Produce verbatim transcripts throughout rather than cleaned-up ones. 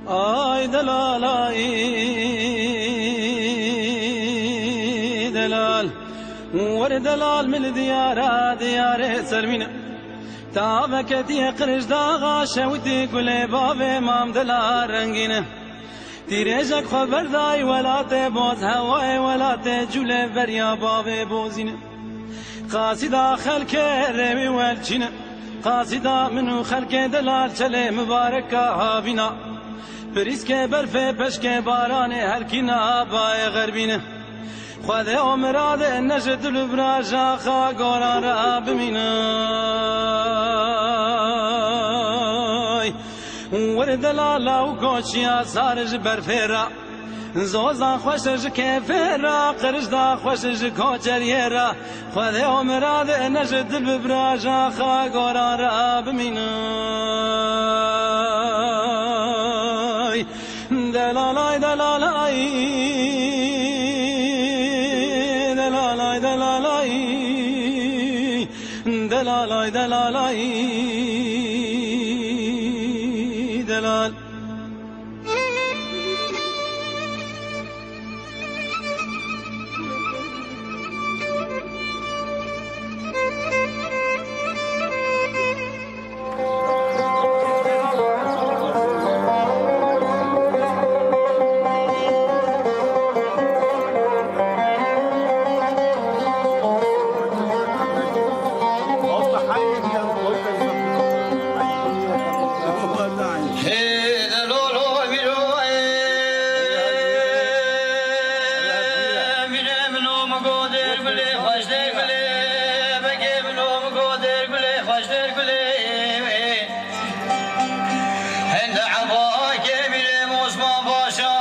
Ay delal, ay delal, wer delal min diyara diyarê sermîne. Taveketiye qirij daxa şewitî gulê bavê mam delal rengîne. Tîrêjek xwe berdayî welatê boz hewayê welatê cûlê beriya bavê bozîne. Qasîda xelkê rêwî welçîne. Qasîda min û xelkê delal çelê mibareka havîna. Pirîskê berfê peşkê baranê helkîna bayê xerbîne. Xwedê o miradê ne ji dil û biraja xa goran re bimîne. Wer delala û koçiya sar ji berfê re. Zozan xweş ji kêfê re, qirij da xweş ji koçeriyê re. Xwedê o miradê ne ji dil bi biraja xa goran re bimîne. Delalay, delalay, delalay, delalay, delalay, delalay, delal. Hende ebakê mîrê Osman Paşa,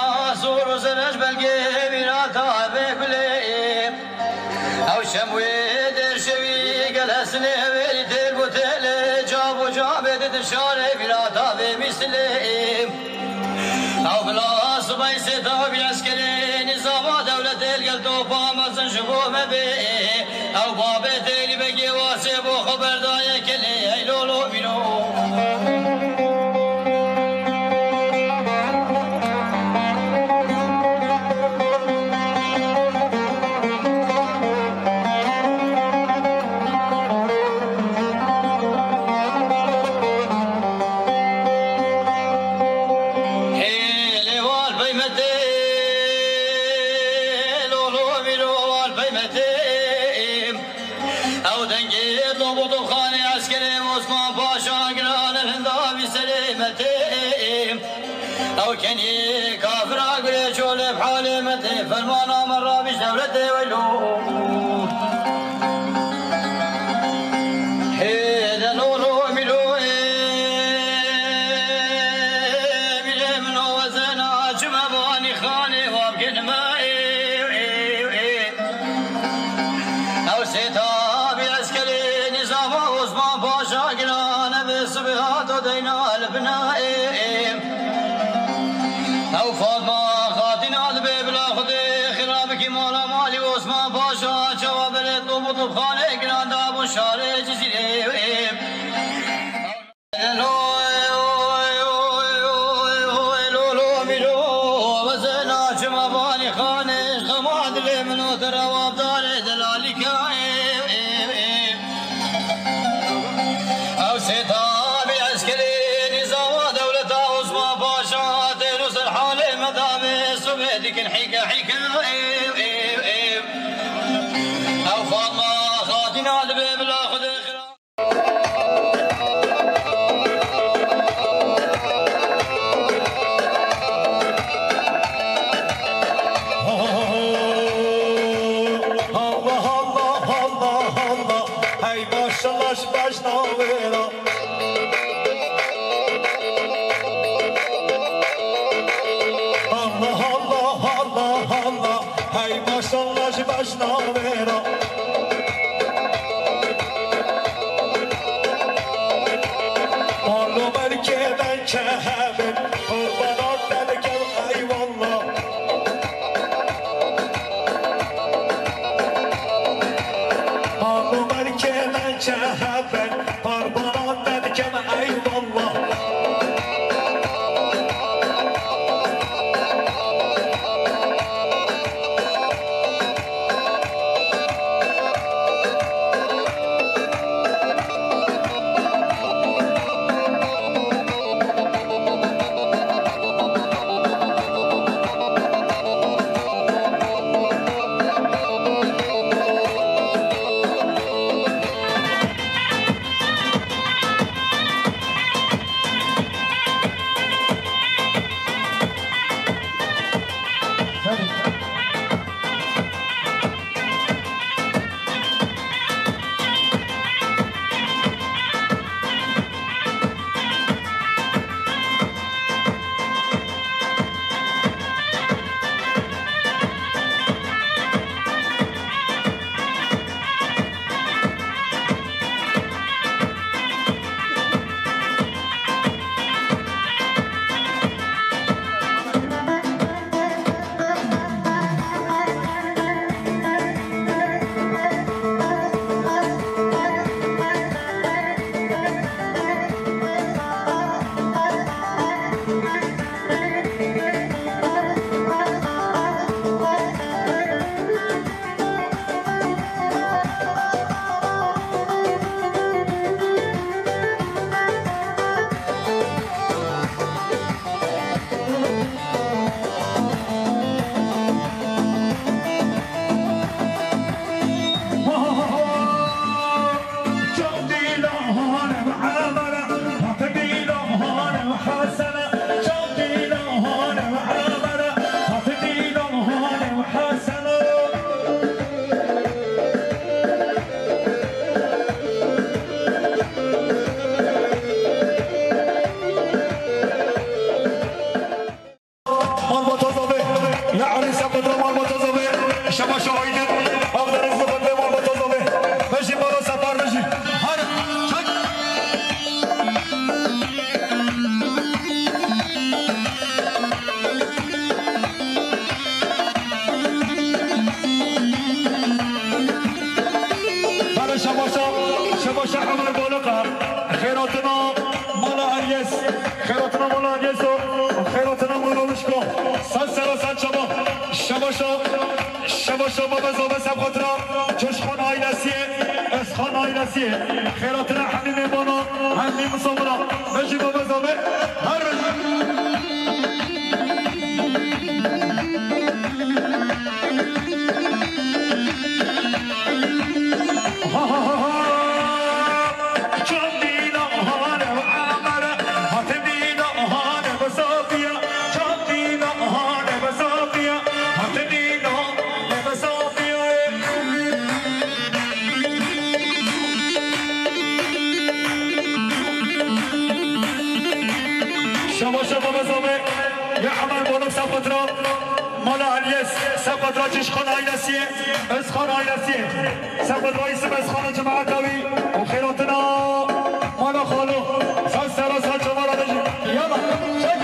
sor û zereş belgê mîrata be gulê. Ew şem wê der şewî gel hesnê hevêrî têl bû têlê, cav û cavê didin şarê mîrata vê mîsilê. Ew bila sibay sêta vî eskerê nîzama dewletê li gel topa mezin ji bo me bê. Ew babê têlî begê wasê bo xwe berdaye kelê ey lolo mîno. Hêlê wal peymetê, lolo mîro wal peymetê. Ew dengê dob û dobxanê eskerê Osman Paşa giran el hinda vî serê metê. Ew kenî kafira gurê çolê bi halê me tê, fermana me rabîş dewletê weylo. Hê de lolo mîlo ê, mîlê min o wezena çime banî xanê wa bkin me ê, ê, ê. Ew sêta bî eskerê nîzama Osman Paşa gilane bi sibê hato deyna li bina ê, ê. Ew Fatma Xatîna dibe bila Xwedê xira bikî mala malî Osman Paşa, çawa berê tob û tobxanê giran dabûn şarê Cizîrê ê. Lolo mîlo, wezena çima banî xanê, xema dilê min o te rewa darê delalîka ê, ê, ê. Ew sêta bî eskerê nîzama dewleta Osman Paşa, têr û ser halê me dabê, sobê dikin hîke hîke ê, ê, ê. Ew Fatma Xatîna dibe bila Xwedê xira. Allah, Allah, Allah, Allah. Hey maşallah ji bejna wê re. Allah, Allah, Allah, Allah. Hey maşallah ji bejna wê re. Malo merkê ben çehebin, qurbanan te dikem eyvallah. Malo merkê ben çehebin, qurbanan te dikem eyvallah. Baba Zabe Sefxotra, Çeşxan ailesiyê, Özxan ailesiyê. Xêratina hemî mêvana, hemî misafira. Bejî Baba Zabe, her bejî. Ha, ha, ha, ha. Çandîna hane ve amere, hatimîna hane ve safiya. Çandîna hane ve safiya, hatimîna Şaba şaba bezame ya Emer Balok Sefatra, mala Eliyes Sefatra, Çişkan ailesi, Özkan ailesi, Sefatra isim Özkan cemaat evi, o xeyratına mala xalo, sen sera sen çavara bejin. Yala, çek.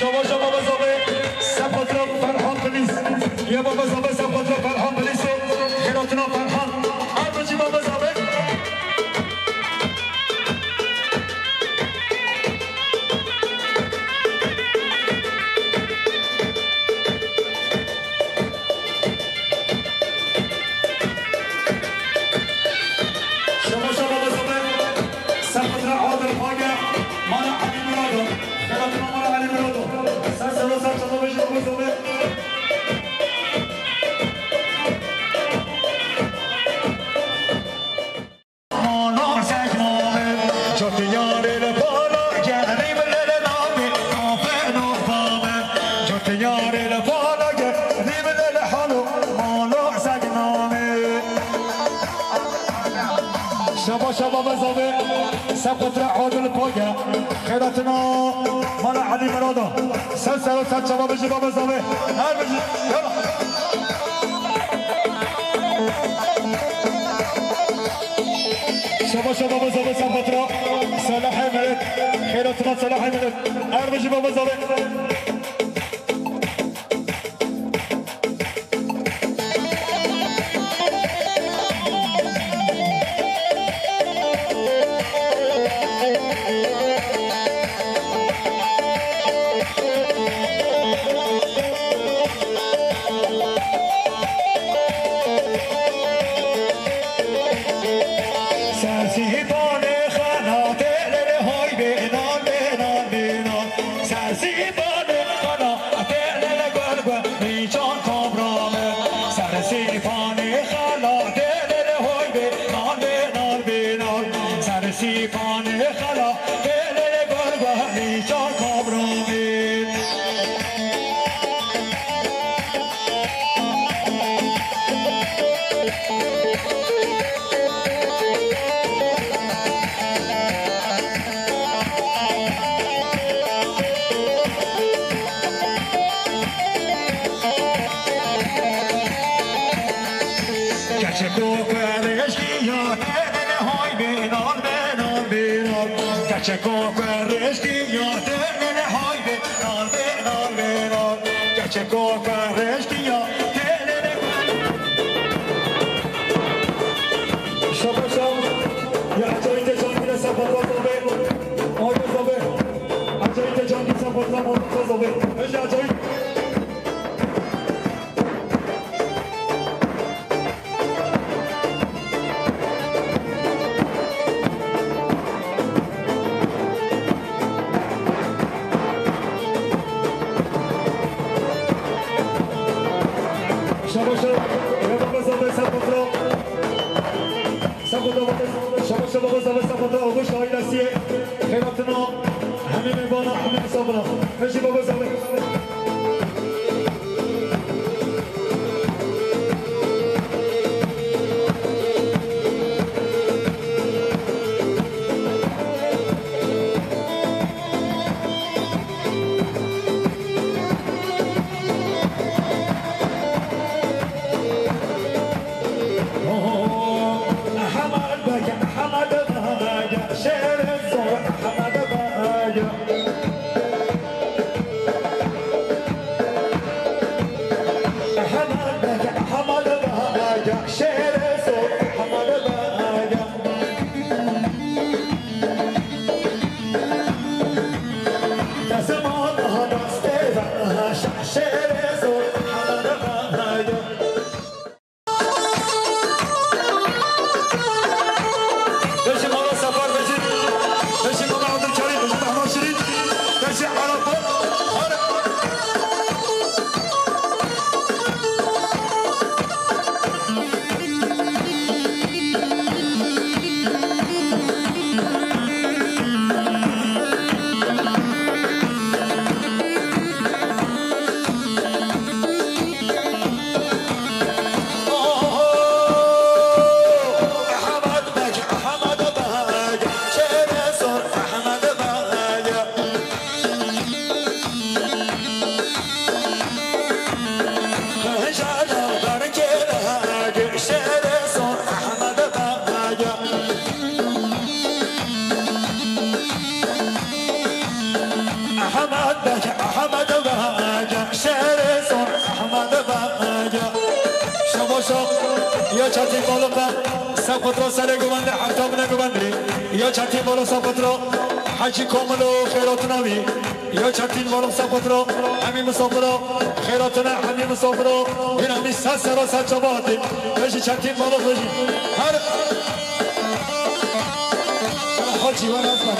Şaba şaba Baba Zabe, Sefatra Ferhan Bilis. Ya Baba Zabe, Sefatra Ferhan Bilis. Xêratina Ferhan. Armacî Baba Zabe. Şaba şaba Baba Zabe, Sefatra Adil Page, Mala Elî Murado, Xêratina Mala Elî Murado, ser sero ser çava bejî Baba Zabe. Mala Zekname, Cotiyarê li pala gerî bi lê li navê, navê navame. Cotiyarê li pala gerî bi lê li halo, Mala Zekname. Şaba şaba bezavê, Sefatra Adil Page, xêratina Mala Elî Mirada. Ser sero ser çava bijî Baba Zabe. Her bijî. Yala. Şaba şaba Baba Zabe Sefatra. Selahê Meret. Xêratina Selahê Meret. Her bijî Baba Zabe. Sesî panê xelatê lê lê hoy bê nan bê nan bê nan. Sesî panê xelatê lê lê gol gol nîşan kabrame. Sesî panê xelatê lê lê hoy bê nan bê nan bê nan. Sesî panê xelatê lê lê gol gol nîşan kabrame. Keçeko ku rêşkî ya têne hay bênar bênar bênar. Keçeko ku rêşkî ya têne hay bênar bênar bênar. Keçeko ku rêşkî ya têne. Şaba şab ya Ecayîtê Cangî le Sefatra Zabe. Ayda Zabe. Ecayîtê Cangî Sefatra Zabe. Ece Ecayît. Şaba şaba, ya Baba Zabe Sefatra. Sefatra, şaba şaba Baba Zabe Sefatra, Aguş ailesiyê. Xeyratina, hemî mêvana, hemî misafira. Hejî Baba Zabe. Beşi mala Safar Becî, beşi mala Abdulkerim, beşi Mehmet Şirîn, beşi Arap, Ahmet Beg, Ahmet Beg, şerê zor Ahmet Beg. Şabaşa ya Çetin Balık, Sefkotro serê guvende, heta bine guvende. Ya Çetin Balık Sefkotro, Hacı Komilo, Xeyratın abi. Ya Çetin Balık Sefkotro, hemî misafiro, Xeyratın hemî misafiro. Yine hemî ses sera ser çaba hatin. Beşi Çetin Balık, beşi. Her Hacı var, az var.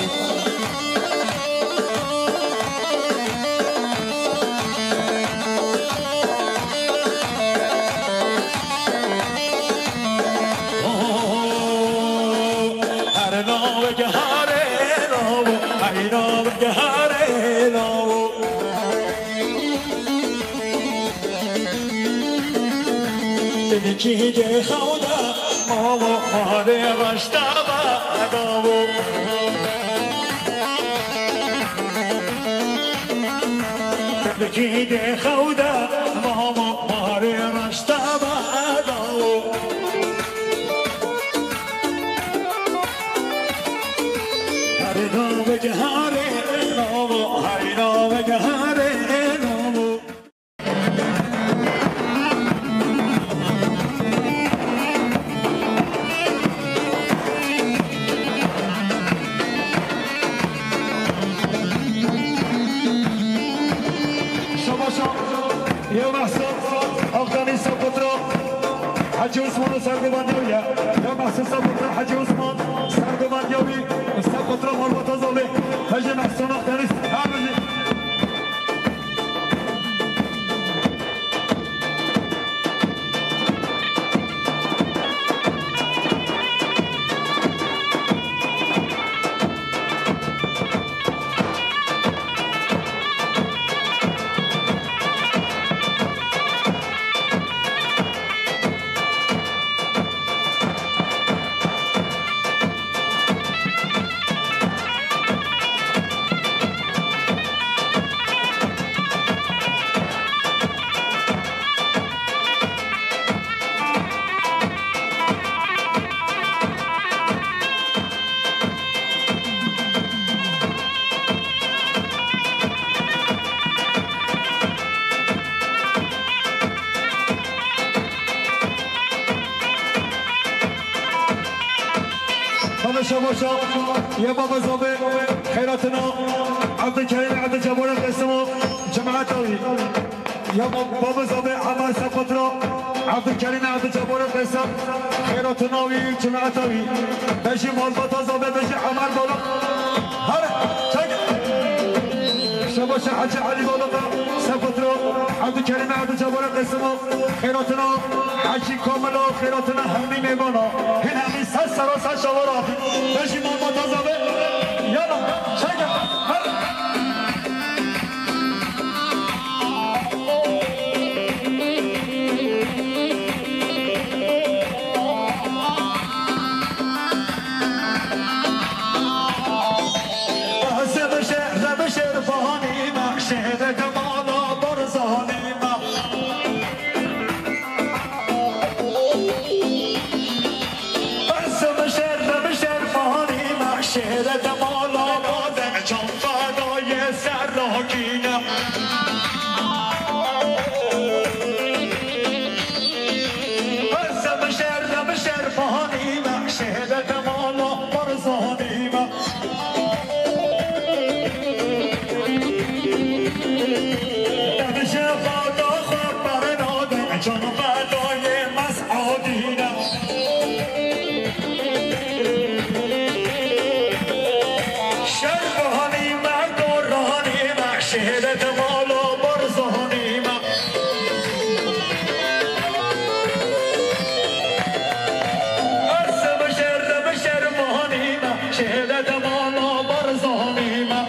Her navek hare navo, her navek hare navo. Tenekî de xewda mavo, mare raşta ba davo. Tenekî de xewda mavo, mare raşta ba davo. Her navek hare navo, her navek hare navo. Şabaşa, ya Mahsun, Akdeniz Sapıtra, Hacı Osman'ın sergıbandı ya. Ya Mahsun Sapıtra, Hacı Osman, sergıbandı ya bir Sapıtra, Marmata Zali, Hacı Mahsun Akdeniz, her Xanê Şemaşa, ya baba Zabê, xeyratına, Abdülkerim, Abdülcabbar'ın resmi, cemaat abi. Ya baba Zabê, Abbas Sapatra, Abdülkerim, Abdülcabbar'ın resim, xeyratına abi, cemaat abi. Beşi Malbata Zabê, beşi Amar Balık. Her, çek. Şemaşa Hacı Ali Balık, Sapatra, Abdülkerim, Abdülcabbar'ın resmi. Xeyratına Hacı Kamilo, xeyratına hemî mêvana. Hin hemî ses sera ser şawara. Beşî Malbata Zabê. Yala, çeke. Her. Hesê bişêr, re bişêr, bahanî me, şêrek mala Barzanî me. Hesê bişêr, re bişêr, bahanî me, Şehadete mala Barzanî, can fedayê serrakîne. Ez dem şer, dem şer fanîme, şehadete mala Barzanî me. Dem şehada xwe bernadin, can fedayê Mes'udîne. Şer fanîme, goranîme, şehadete mala Barzanî me. Ez bi şer, bi şer fanîme, şehadete mala Barzanî me.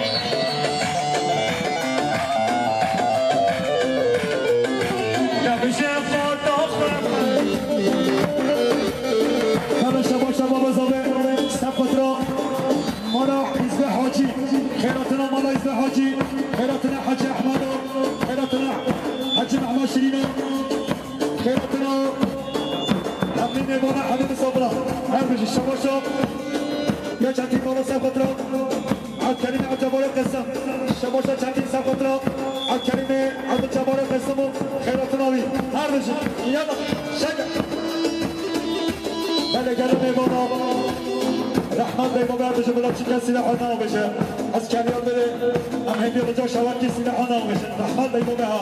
Hemişe şaba şaba bazave, sefqatra mala Hizbe Hacî, xeyratina mala Hizbe Hacî, xeyratina Hacî Ehmedo, xeyratina Hacî Mehmet Şirîno, xeyratina Emînê bana Halî Misafira. Her bijî şaba şab. Ya çetî mala sefqatra. Abdülkerim Abdülcabbarê Qesim. Şebaşa çetî sefqatra. Abdülkerim Abdülcabbarê Qesim û xeyratina wî. Her bijî. Yala. Şeke. Belê gelê mêvana. Rehmet bey, baba her bijî, bila çi kes sîleh nabêje. Ez keriya bêrê. Em hêvî rica şewekî sîleh nabêjin. Rehmet bey, baba ha.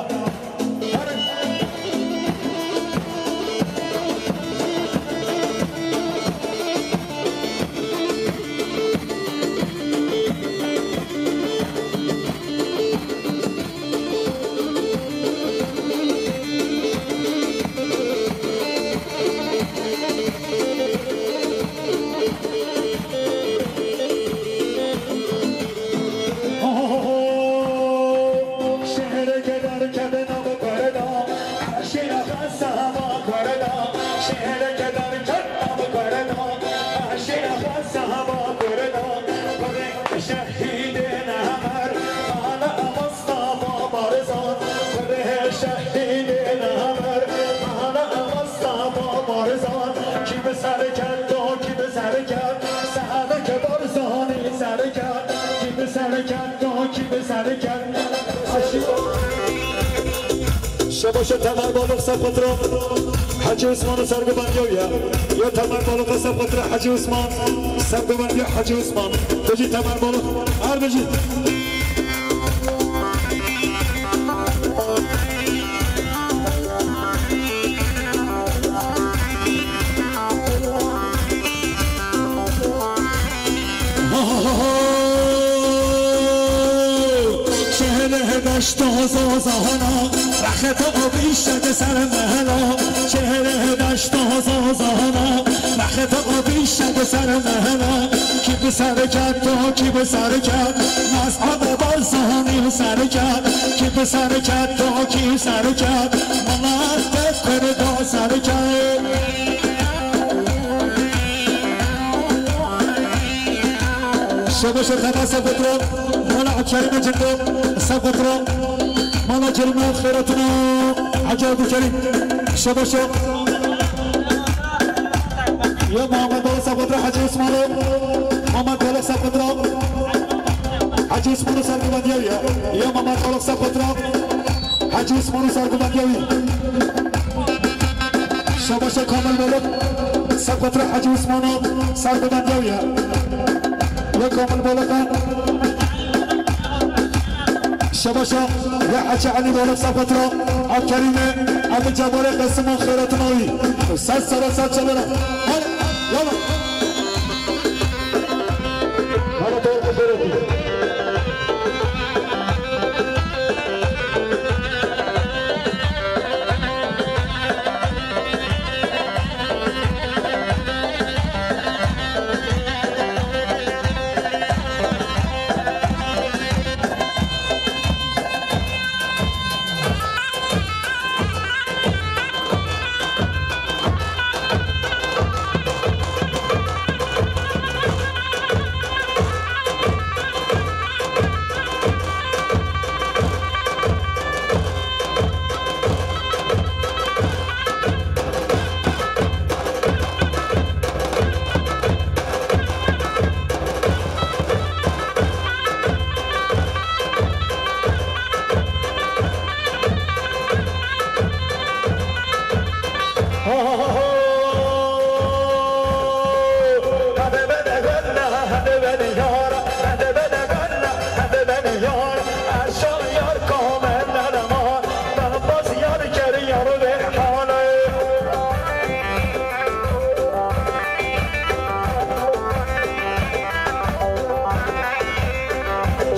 Şehreke derkevin abi Kurda, şehre sahaba Kurda, şehreke derkevin abi Kurda, şehre sahaba Kurda, Kurê şehîdê Nemer, Mala Mustafa Barzan, Kurê şehîdê Nemer, Mala Mustafa Barzan, kî bi ser ket, kî bi ser ket, Sehadeke Barzanî sereke, kî bi sereke, daha kî bi sereke. Şebaşa Temer Balix sefqatra Hacı Osman'ı sergibandiya ya. Ya Temer Balix sefqatra Hacı Osman, sergibandiya Hacı Osman. Beci Temer Balix, her beci. Şehre deşta zazahana, rexeta abîşe de ser mehela. Şehre deşta zazahana, rexeta abîşe de ser mehela. Kî bi serket, kî bi serket, Mes'ud Barzanî serket. Kî bi serket, kî serket, Mala Kurda serket. Şebaşa Temer sefqatra, Mala Abdülkerim Cindo sefqatra, Mala Cindo xeyratina Hacı Abdülkerim. Şebaşa. Ya Muhammed Balix sefqatra Hacı Osman'ı. Muhammed Balix sefqatra. Hacı Osman'ı sergibandiya ya. Ya Muhammed Balix sefqatra. Hacı Osman'ı sergibandiya wî. Şebaşa Kamil Balix sefqatra Hacı Osman'ı sergibandiya wî ya. Ya Kamil Balix. Şebaşa ya Hacı Ali Balix sefqatra Abdülkerim'e Abdülcabbarê Qesim'in xeyratina wî. Ses sere, ses çalara. Hadi, yala. Hadi, doğru, doğru.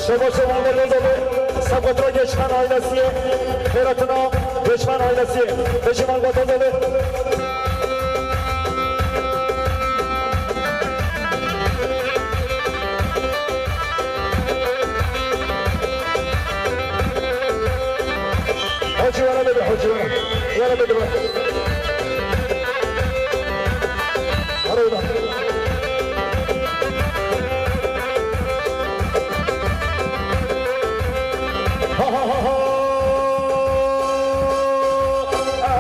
Şabaş Muhammed Ozanlı, Safatra Geçmen ailesi, Xeyratina Geçmen ailesi, Beşiman Vatazeli. Hacı, were bebe, hacı, were. Were bebe, were. Arada. Ha, ha, ha, ha.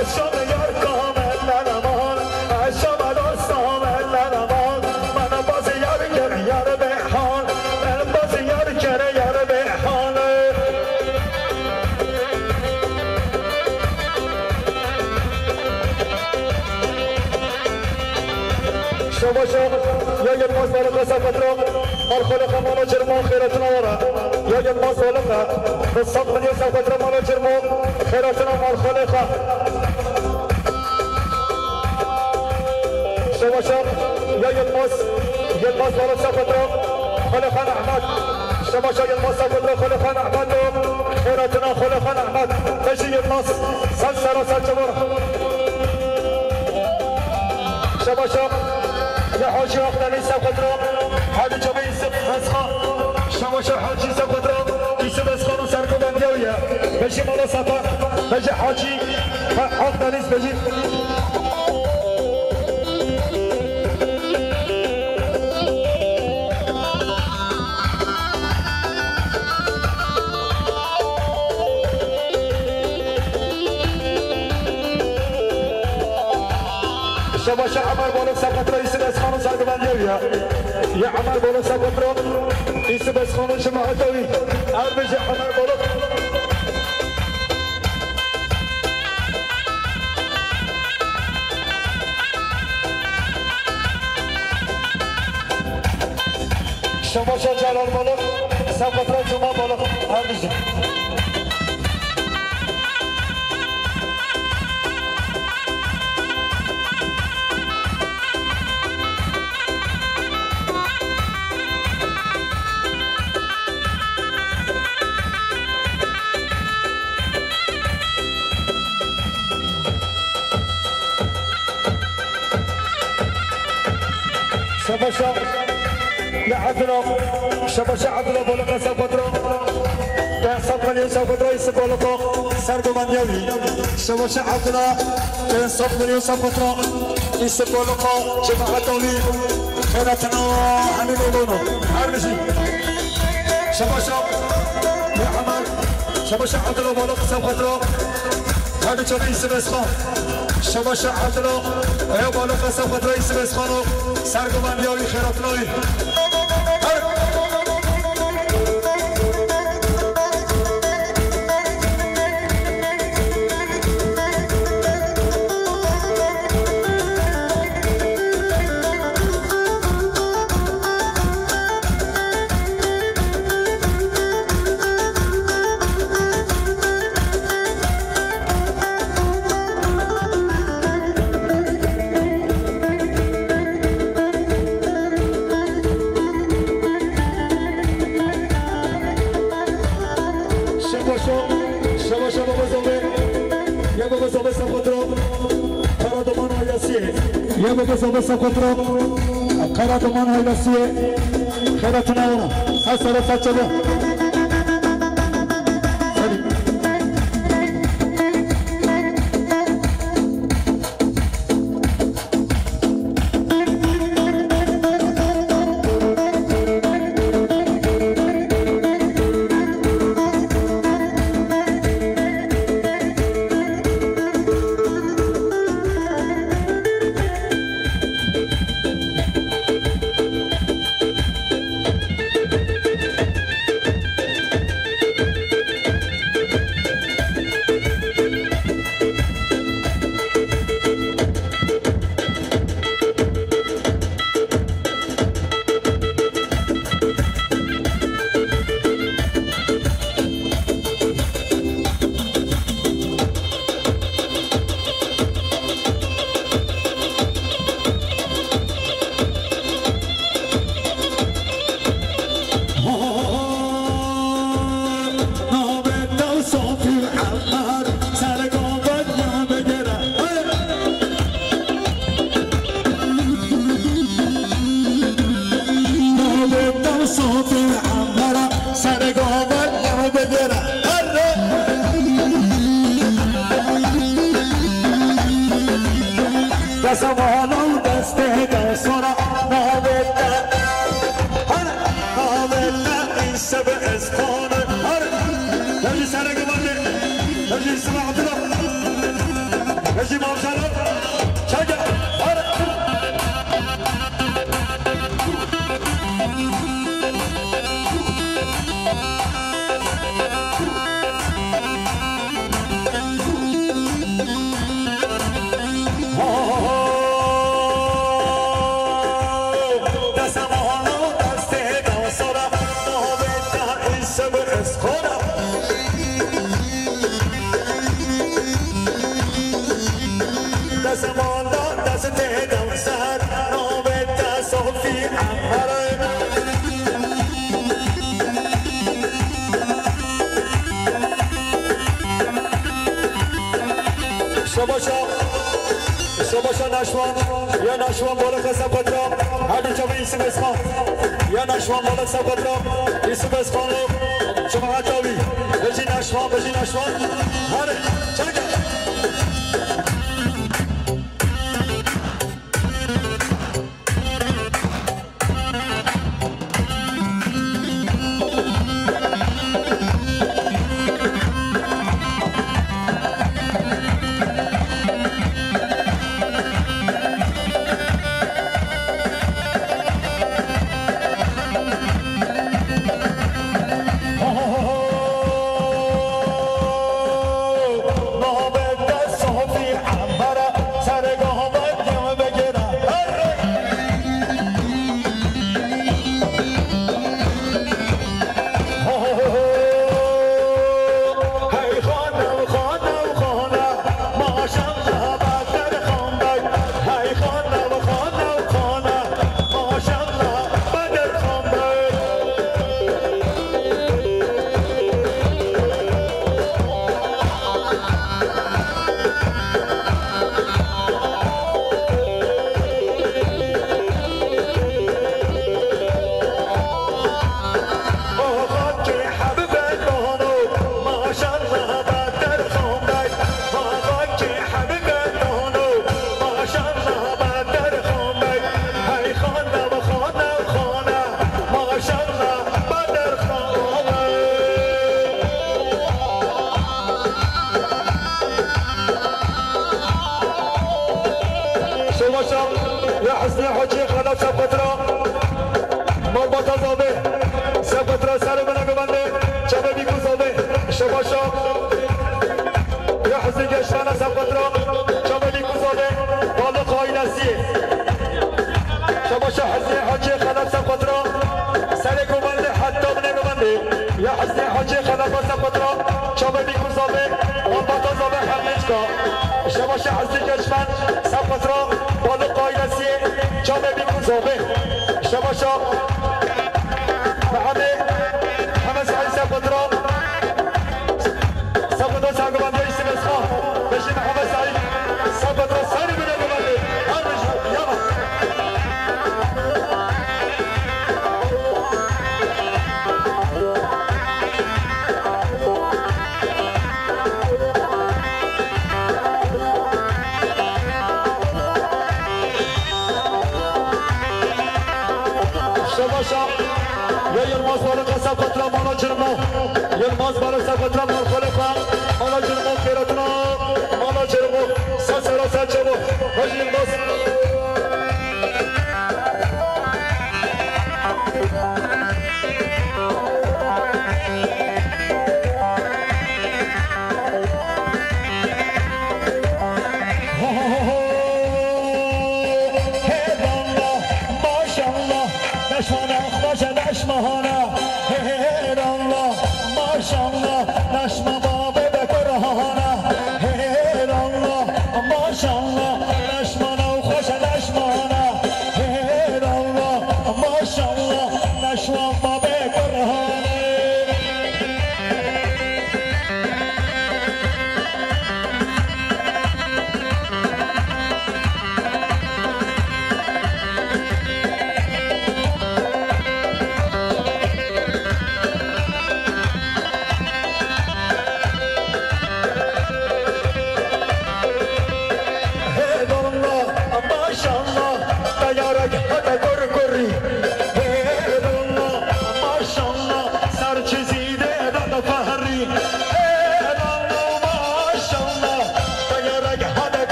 Eşam yar kamen eleman, eşam dosta men eleman. Bana bazı yar gel, yar be. Hal, baz yar kere yar be hal. Şabaşa, ya Yılmaz Balık Safatra, Marxole Xamana Cerman Xeyratına Vara. Ya Yılmaz Balık, Rısak Milyon Safatra Mala Cerman Xeyratına Marxole Xa. Şabaşa ya Yılmaz, Yılmaz Balık Safatra, Xalixan Ahmet. Şabaşa Yılmaz Safatra, Xalixan Ahmet. Xeyratına Xalixan Ahmet. Beşi Yılmaz, sen sara sen çabur. Şabaşa ya Hacı Akdeniz Safatra, Hadi Çabı Yusuf Esha. Şabaşa Hacı Safatra, Yusuf Eshan'ın serkovendiyaviye. Beşi Mala Safa, Beşi Hacı. Ha, Akdeniz Bejî. Şabaşa Emer Balık Safatra, Yusuf Eshan'ın sergüvenliği ya. Ya Emer Balık Safatra, Yusuf Eshan'ın cemaati. Erbiji Emer Balık. Şabaşa Celal Balık, Safatra Cuma Balık, her bizi. Şabaşa ya Abdullah, Şabaşa Abdullah Balık Safatra. Te sat milyon Safatra, Yusuf Balık, serguman yavi. Şabaşa Abdullah, te sat milyon Safatra, Yusuf Balık, cemaat avi. Xeyratına, hani lolunu. Her bizi. Şabaşa ya Amal, Şabaşa Abdullah Balık Safatra. Hadi çabuk Yusuf Eshan. Şabaşa Abdullah, ya Balık Safatra Yusuf Eshan. Serguman yavi, xeyratına. Şebaşo, şebaşo baba Zobê, ya baba Zobê Safatra, Karaduman ailesi, ya baba Zobê Safatra, Karaduman ailesi, Karaduman, Hasara Saçalı. Sofî Embara, serê gava yeme bigire. Herre. Dese mala û destê de sora navê te. Herre. Navê te îşev ez xane. Herre. Lejî serê gavandê. Lejî Sima Abdullah. Lejî Mavşara. Çaga. Herre. Destê mala, destê de ser, navê te Sofî Embara. Şebaşa, şebaşa Neşwan, ya Neşwan Balık Hesap Petra, hadi çabuk isim esma. Ya Neşwan Balık Hesap Petra, isim esma. Cemaat abi, bejî Neşwan, bejî Neşwan. Hadi, çek. Şebaşa ya Hüsnü Hacı Xelef Sepetira. Malbata Zabe Sepetira serê bine guvende. Çavê Bîku Zabe. Şebaşa ya Hüsnü Geçmene Sepetira. Çavê Bîku Zabe. Balık ailesi. Şebaşa Hüsnü Hacı Xelef Sepetira. Serê guvende hetta bine guvende. Ya Hüsnü Hacı Xelef Sepetira. Çavê Bîku Zabe. Malbata Zabe Hemleçka. Şebaşa Hüsnü Geçmen, Sepetira, Balık ailesi, Çavê Bîku Zabe. Şebaşa Mehemê, Hemed Saîd Sepetira. Sepetira serguvandiya îsim esma. Beşî Mehemê Saîd. Sepetira serê bine guvende. Her bijî. Yama. Şebaşa ya Yilmaz Balık Hesap Petra mala Cirmo. Yilmaz Balık Hesap Petra mala Xelefa. Mala Cirmo Kêratina. Mala Cirmo. Sesera Serçevo. Hacı Yilmaz. Hêdanda, maşallah, neşmana, xweşe neşmana. Hêdanda, maşallah, neşma babê be kurhana. Hêdanda, maşallah, neşmana, xweşe neşmana. Hêdanda, maşallah, neşma babê kurhana.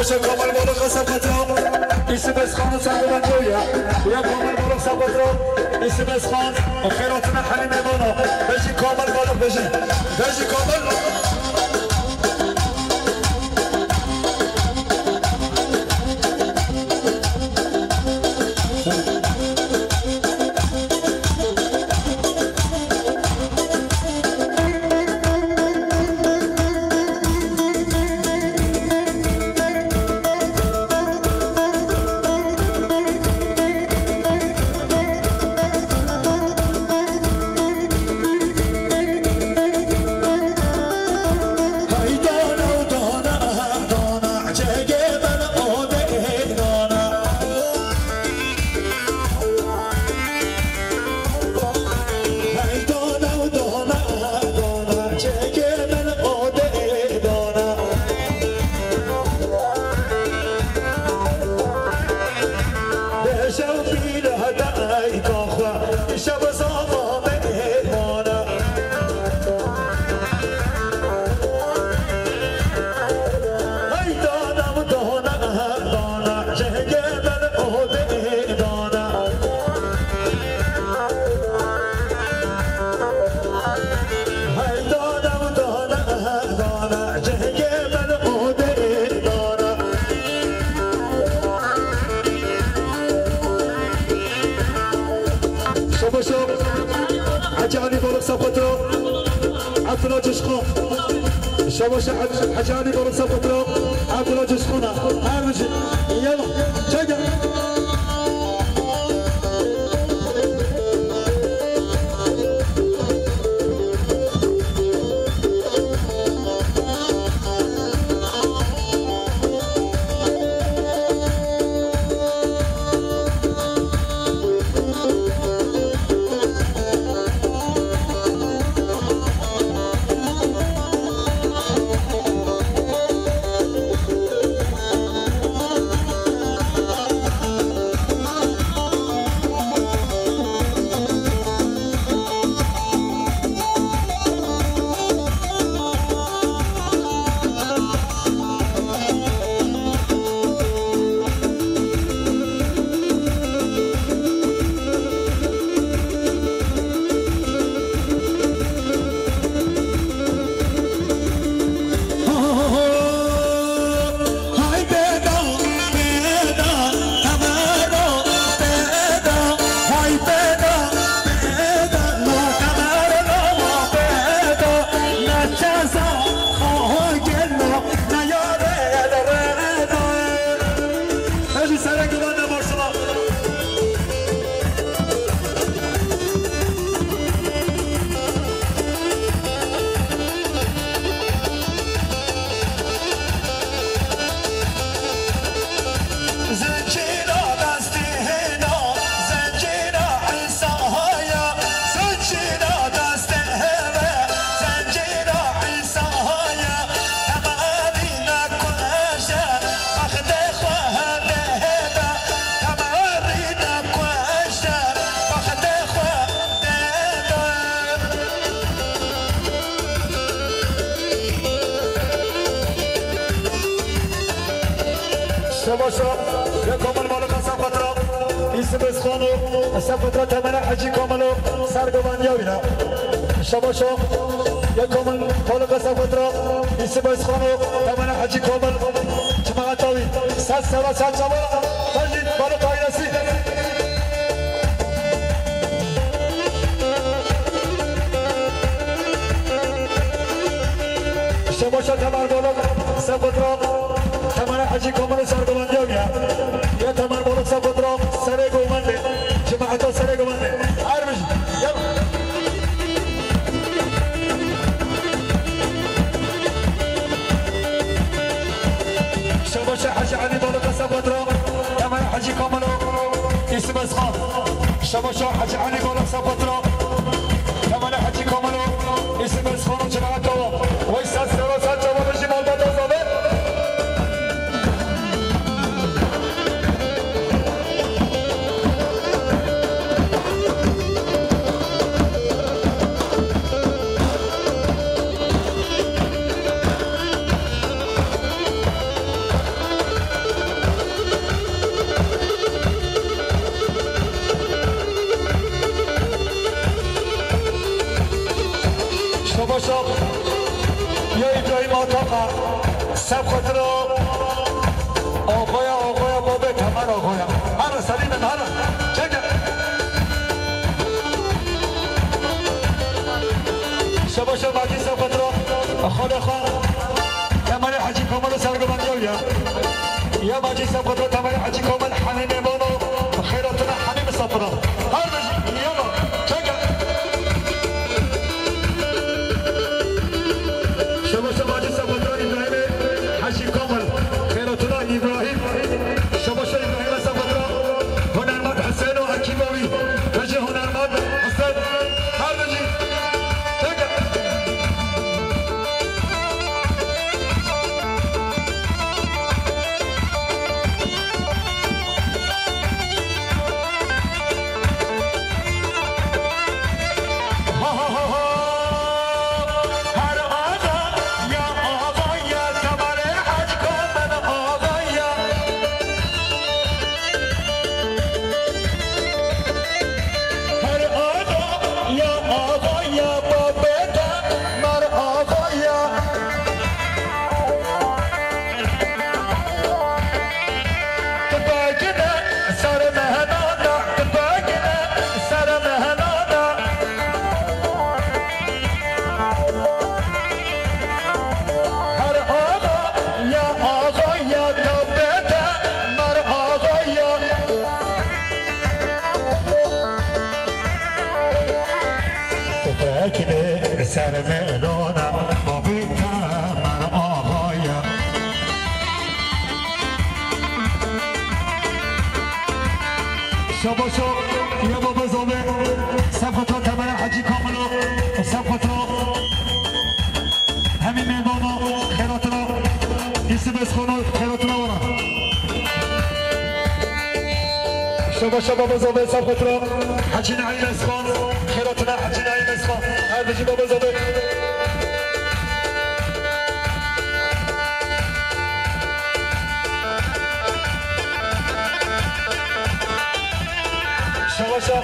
Komil Balık Kasap Petrol, İsim Özkan Sarılan Boya. Ya Komil Balık Kasap Petrol, İsim Özkan. Xêratina Helîmê Mano. Bejî Komil Balık, bejî. Bejî Komil. Şabaşo Hacı Ali Balık Sapatro, Abdullah Coşkun. Şabaşo Hac-, Hacı Ali Balık Sapatro, Abdullah Coşkun'a. Her bir şey. Yalla. Çek. Şabaşa, ya Komil Malik Hasan Petra, İsim Özkan û Hasan Petra temene Hacı Komil û sergovan ya wîna. Şabaşa, ya Komil Malik Hasan Petra, İsim Özkan û temene Hacı Komil, cemaata wî. Ses sera, ses çawa, Hacı Malik ailesi. Şabaşa Temel Balık, Sefetra, Temel Hacı Komili sergovan ya. Ya Temel Balık Sefetra, serê govende, cemaata serê govende. Her bir, ya. Şabaşa Hacı Ali Balık Sefetra, Temel Hacı Komili, İsim Özkan. Şabaşa Hacı Ali Balık Sefetra, Temel Hacı Komili, İsim Özkan, cemaat devam. Vay ses sera, ses çawa, bejî malbata zabe. Taqa, Sefqetira, Axaya, Axaya, babê Temel Axaya. Hana Selîm, hana. Çeke. Şebaşa Macî Sefqetira, Xalê Xan, Temelê Hecî Komelo sergomandî ya. Ya Macî Sefqetira, Temelê Hecî Komel, Hemî Mêvano, xêratina Hemî misafira. Her bijî, yema, çeke. Şaba şaba Hacî Sefetra Îbrahîmê Hecî Kamil. Xêratina Îbrahîm. Şaba şa Îbrahîm Sefetra. Hunermend Huseyno Ekîbowî. Hecî Hunermend Hesen. Her bijî. Çeke. Tipekine ser mehenana, tipekine ser mehenana. Her axa ya axa ya, tavbete mer axa ya. Tipekine ser mehenana, tavbete mer axa ya. Şabaşo, ya baba zave, Sefqetro Temele Hacî Kamilo, Sefqetro Hemî Mêvano, xêratina, Yusuf Esxano, xêratina wara. Şabaşo baba zave, Sefqetro Hacî Naîm Esxan, xêratina Hacî Naîm Esxan. Her bijî baba zave. Şabaşa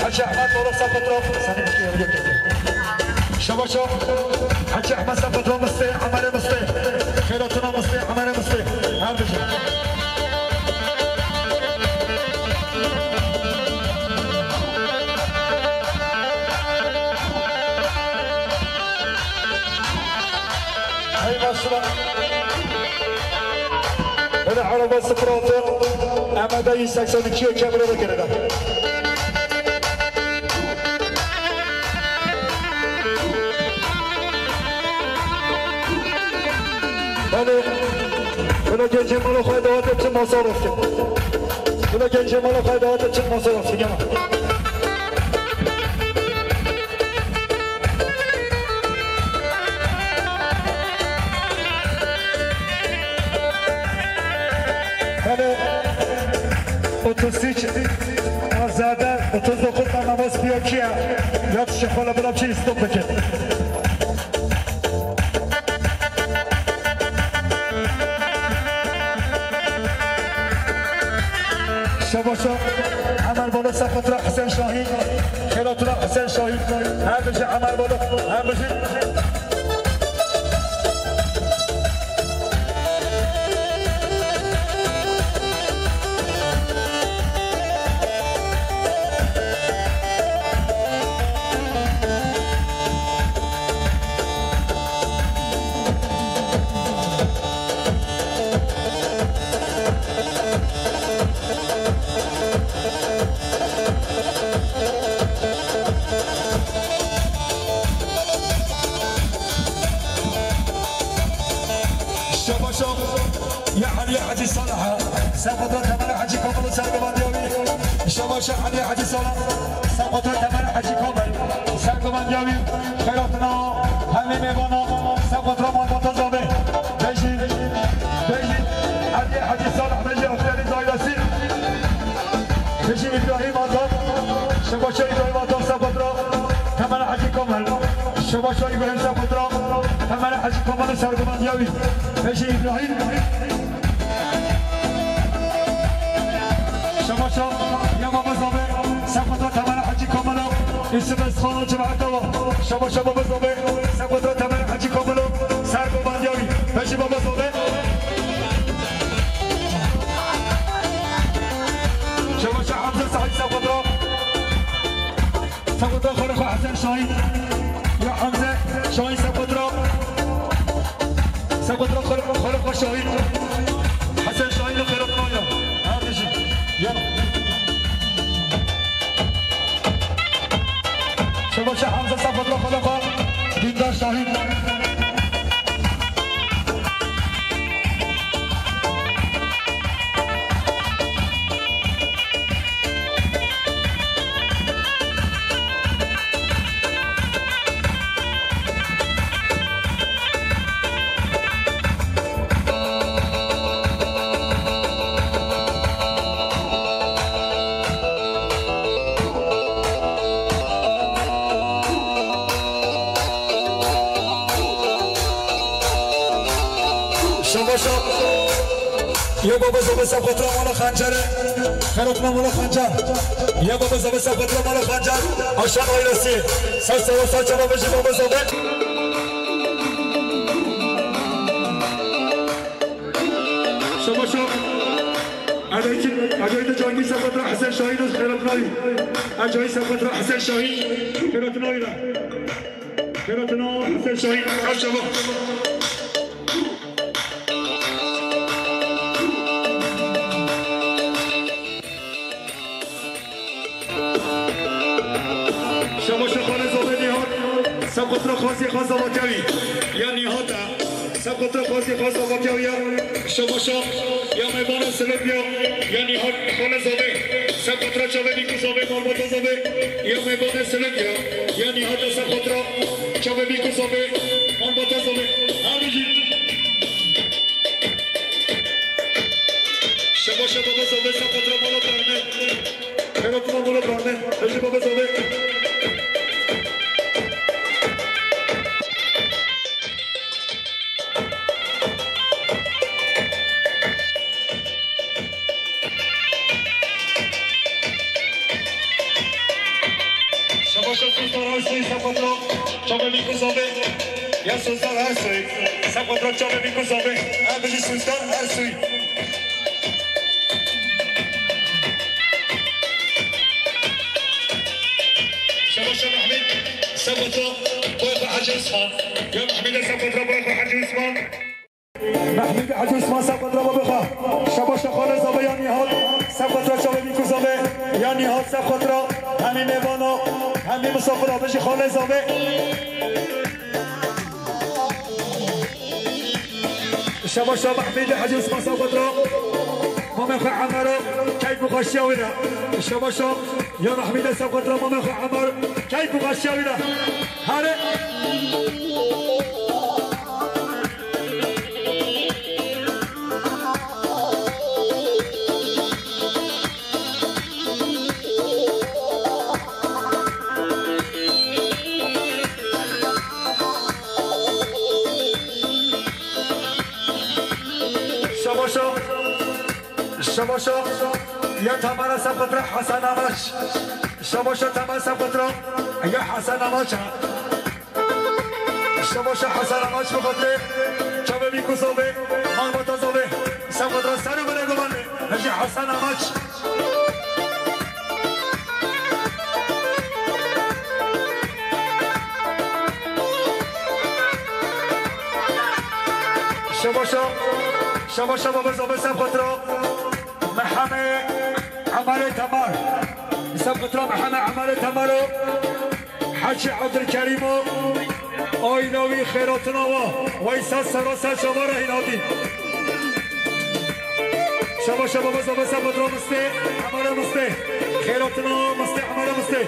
Hacı Ahmet Oğlu Sapıtro, seni iki yıl yok etti. Şabaşa Hacı Ahmet Sapıtro Mıstı, Amele Mıstı, Xeratına Mıstı, Amele Mıstı. Her bir şey. Hey maşallah. Hele araba sıfır altı. Ama da yüz seksen iki kemre de geride. Hele, hele gencê mala xwe davet et, çi masa raftin. Hele gencê mala xwe davet et, çi masa raftin, gel. Hele otuz üç Azade, otuz dokuz namaz piyakiye. Yat şekola bula bir stop bikin. Şabaşa Emel Bala Sefetra Hüseyin Şahin, Xeratula Hüseyin Şahin, her bir şey Emel Bala, her bir şey. Şabaşo ya Elî Hacî Salih, Sefetra Temel Hacî Kamil sergomandî ya wî. Şabaşo Elî Hacî Salih, Sefetra Temel Hacî Kamil sergomandî ya wî. Xeyratna hemî mêvana, Sefetra Malbata Zavê. Bejî, bejî, Hacî, Hacî Salih Bejî, Akteri Dairesi. Bejî İbrahim Azam, Şebaşa İbrahim Azam, Sefetra, Temel Hacî Komel. Şebaşa İbrahim Sefetra, Temel Hacî Komel sergomandî ya wî. Bejî İbrahim. Şebaşa ya Baba Zavê, Sefetra Temel Hacî Komel. Yusuf Esxano cemaata wa. Şebaşa Baba Zavê, Sefetra Temel Hacî Komel. Sergomandî ya Sefqatra. Sefqatra xalê xwe Hesen Şahîn. Ya Hemze Şahîn Sefqatra. Sefqatra xalê, xalê xwe Şahîn. Hesen Şahîn li Xêrat Nayra. Her dijî. Ya. Şebaşe Hemze Sefqatra xalê xwe. Dîndar Şahîn. Şebaşa. Ya baba Zobê Sefqatra mala Xencer e. Xeratna mala Xencer. Ya baba Zobê Sefqatra mala Xencer. Aşan ailesi. Sağ sağ sağ çaba beji baba Zobê. Şebaşa. Ev ê çi, ev ê de Cangî Sefqatra Hesen Şahîn û Xeratnayî. Ev Cangî Sefqatra Hesen Şahîn. Xeratnayî re. Xeratna Hesen Şahîn. Ev şeva. Şebaşa xalê Zobê Nîhat, Sefqatra xwazî xwe Zavakewî. Ya Nîhat e. Sefqatra xwazî xwe Zavakewî ya. Şebaşa ya mêvanê Silivya. Ya Nîhat xalê Zobê. Sefqatra çavê Bîku Zobê, malbata Zobê. Ya mêvanê Silivya. Ya Nîhat e Sefqatra çavê Bîku Zobê, malbata Zobê. Her bijî. Şebaşa baba Zobê Sefqatra mala Berne. Xeratna mala Berne. Hejî baba Zobê. Şebaşa Sultan Ersoy Sefqatra. Çavê Bîku Zobê. Ya Sultan Ersoy. Sefqatra çavê Bîku Zobê. Em bijî Sultan Ersoy. Şebaşa Mehmet Sefqatra boy xwe Hacı Osman. Ya Mehmet Sefqatra boy xwe Hacı Osman. Mehmet Hacı Osman Sefqatra boy xwe. Şebaşa xalê Zobê ya Nîhat. Sefqatra çavê Bîku Zobê. Ya Nîhat Sefqatra. Hemî mêvana. Hemî misafira bijî xalê Zobê. Şebaşa Mehmîdê Hecî Osman Sefqatra. Mamê xwe Emero, keyf û xweşiya wî re. Şebaşa ya Mehmîdê Sefqatra, mamê xwe Emer, keyf û xweşiya wî re. Here. Şebaşa, şebaşa, ya Temera Sefqatra Hesen Amaç. Şebaşa Temera Sefqatra ya Hesen Amaç. Şebaşa Hesen Amaç bi xatirê çavê Bîku Zobê, malbata Zobê. Sefqatra ser û binê gumanê. Hecî Hesen Amaç. Şebaşa, şebaşa baba Zobê Sefqatra. Mehemê Emerê Temar. Sefqatra Mehemê Emerê Temar o. Hecî Ebdulkerîm o. Ayla wî xêratina wa. Weysa sera ser çava re hîn hatî. Şebaşa baba Zobê Sefqatra Mistê, Emerê Mistê. Xêratina Mistê, Emerê Mistê.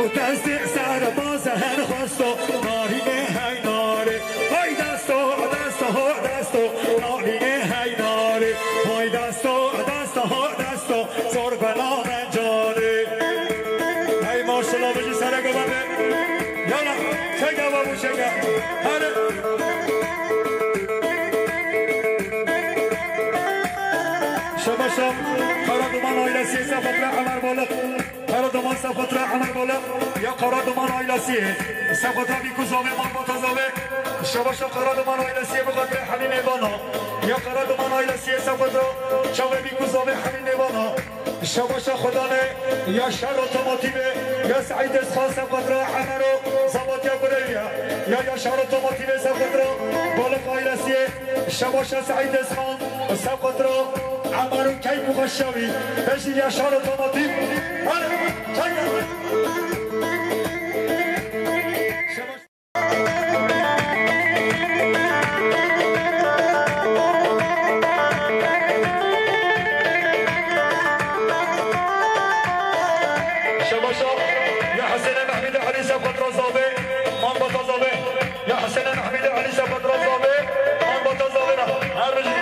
û destê serbazên xwesto, narînê hey narê. Hay desto, desto, ho desto, narînê hey narê. Hay desto, desto, ho desto, zor bela me canê. Hey maşallah, bijî sereke bebe. Yala, çeke babu, çeke. Hadi. Şebaşa Karaduman ailesi, Sefqatra Emer Balık. Karaduman Sefqatra Emer Balık. Ya Karaduman ailesi. Sefqatra Bîku Zobê, malbata Zobê. Şebaşa Karaduman ailesi, bi xatirê hemî mêvana. Ya Qaraduman ailesiyê Sewqedra, çavê bî ku zavê hemî nêvana. Şebaşa Xwedane, ya şer otomotivê, ya Seîd Esxan Sewqedra, Emero, Zabatya Gureyya, ya ya şer otomotivê Sewqedra, Balık ailesiyê, şebaşa Seîd Esxan Sewqedra, Emero, keyf û xweşiya wî, bejî ya şer otomotiv. Hadi, çek. Şebaşa ya Hesene Mehmîdê Elî Sewqedra Zavê, Malbata Zavê. Ya Hesene Mehmîdê Elî Sewqedra Zavê, Malbata Zavê ra. Her bijî.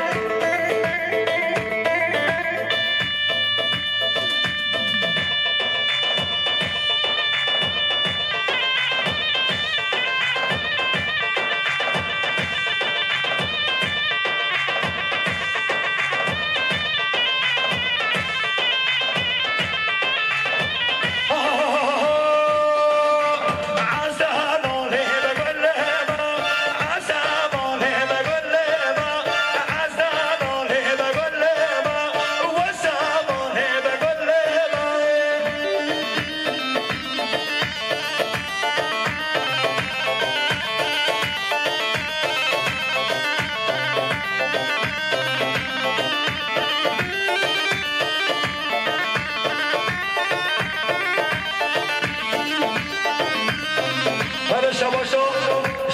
Hele şebaşo,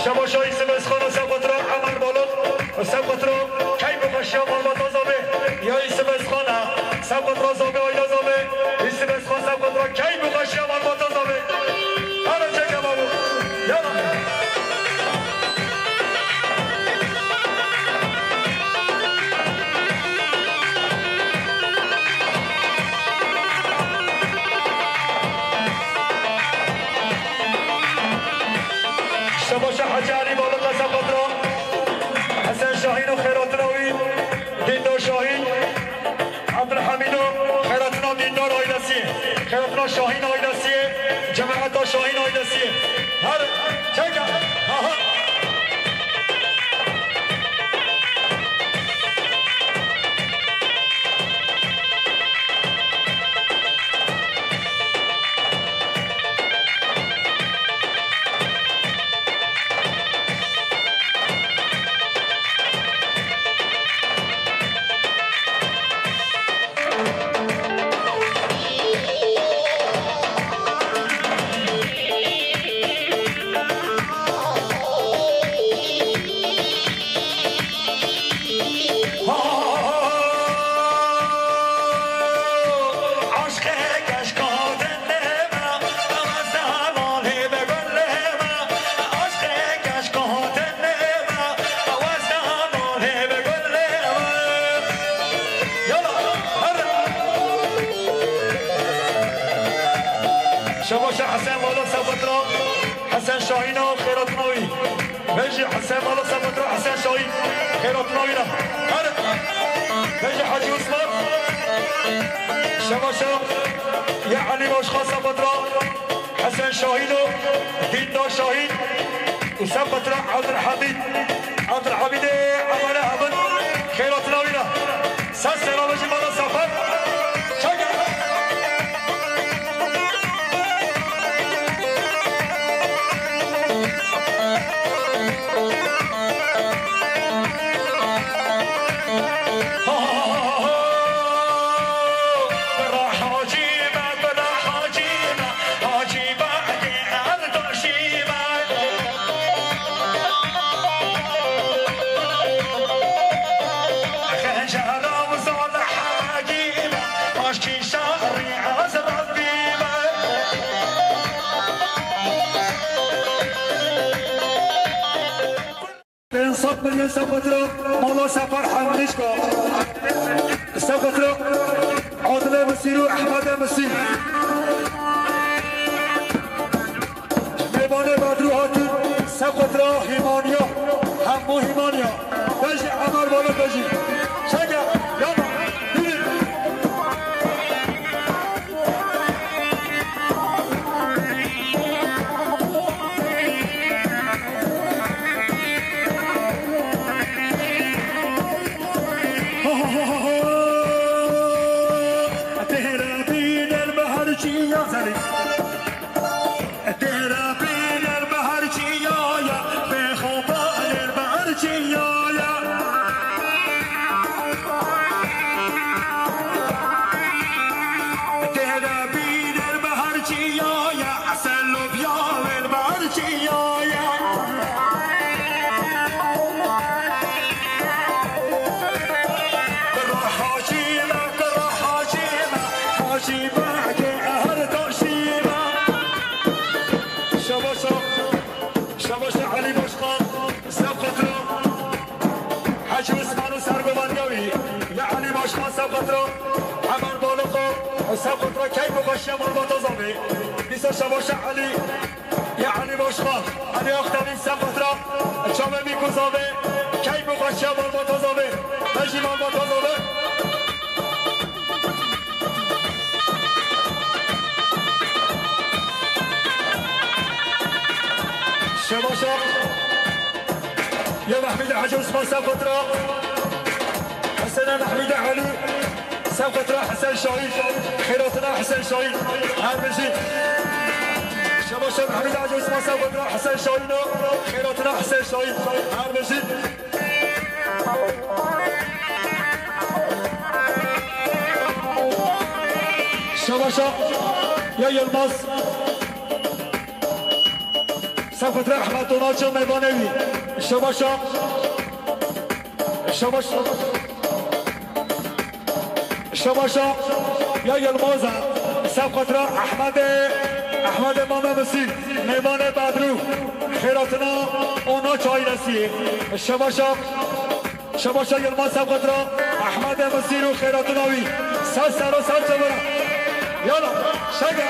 şebaşo Îsif Esxana Sewqedra Emer Balok, Sewqedra keyf û xweşiya malbata Zavê, ya Îsif Esxana, Sewqedra Zavê, aîla Zavê, Îsif Esxan Sewqedra keyf û xweşiya malbata Zavê. Hele çeke babo. Yala. Şebaşa Hacı Ali Balıkla Sewqedra, Hesen Şahin û xêratina wî, Dîndar Şahin, Abdülhamid û xêratina Dîndar ailesî, xêratina Şahin ailesî, cemaeta Şahin ailesî. Her çeke, aha. Şebaşa Hesen Balık Sewqedra, Hesen Şahin û xêratina wî. Bejî Hesen Balık Sewqedra, Hesen Şahin, xêratina wî re. Her. Bejî Hacı Osman. Şebaşa ya Elî Başkan Sewqedra, Hesen Şahin û Dîndar Şahin û Sewqedra Abdülhamid. Abdülhamidê Emele Hamid, xêratina wî re. Sesê ra bejî mala Sefer. Çeke. Pênc sed milyon Sewqedra, mala Sefer Hemdîşka. Sewqedra Adile Misîr û Ehmede Misîr. Mêvanê Bedrû hatin, Sewqedra hîmaniya, hemû hîmaniya. Bejî Emer Balık bejî. Çeke, yala, bînin. Çi Usman û sergovendiya wî, ya Elî Başkan sewqetra Emer Balixo, sewqetra keyf û xweşiya malbata zavê. Dîsa şebaşa Elî, ya Elî Başkan, Elî Akdemî sewqetra çavê mîk û zavê, keyf û xweşiya malbata zavê. Bejî malbata zavê. Şebaşa. Ya Mehmîd Hecî Osman sewqetra. Hesena Mehmîd Elî sewqetra Hesen Şahîn. Xêratina Hesen Şahîn. Her bijî. Şebaşa Mehmîd Hecî Osman sewqetra Hesen Şahîn. Xêratina Hesen Şahîn. Her bijî. Şebaşa ya Yilmaz. Sewqetra Ehmed Donaço mêvanê wî. Şebaşa. Şebaş. Şebaşa ya Yilmaz e. Sewqetra Ehmedê, Ehmedê Mame Misîr. Mêvanê Bedrû. Xêratina Onaç ailesî. Şebaşa. Şebaşa Yilmaz sewqetra Ehmedê Misîr û xêratina wî. Ser sero ser çevira. Yala, şege.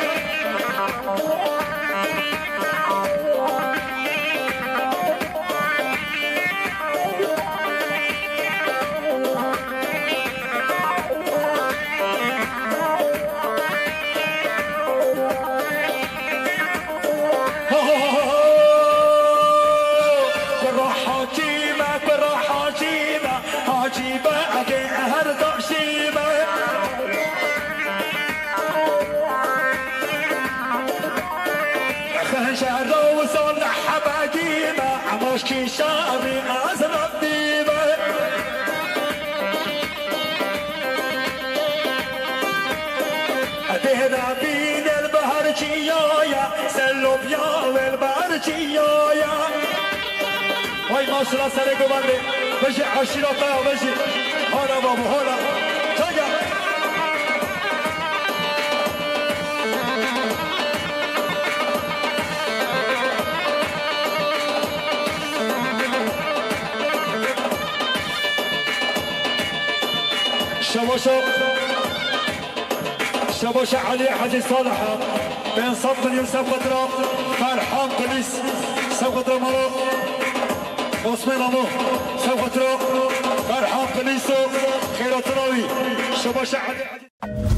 Kura Hacî me, kura Hacî me, Hacî be ege her daşî me. Xenjera wisa li hebegî me, emoşkî şerî ez Rebbî me. Dêra bînel bahar çiyaya, selop ya wel bahar çiyaya. Vay maşallah serê govendê. Bejî eşîra te ya, bejî. Hala babo, hala. Çaga. Şebaşa. Şebaşa Elî Hecî Salih, pênc sed milyon sewqetra Ferhan Qilîs, sewqetra mala Osman Amo, sewqetra Ferhan Qilîs û xêratina wî. Şebaşa Elî Hecî.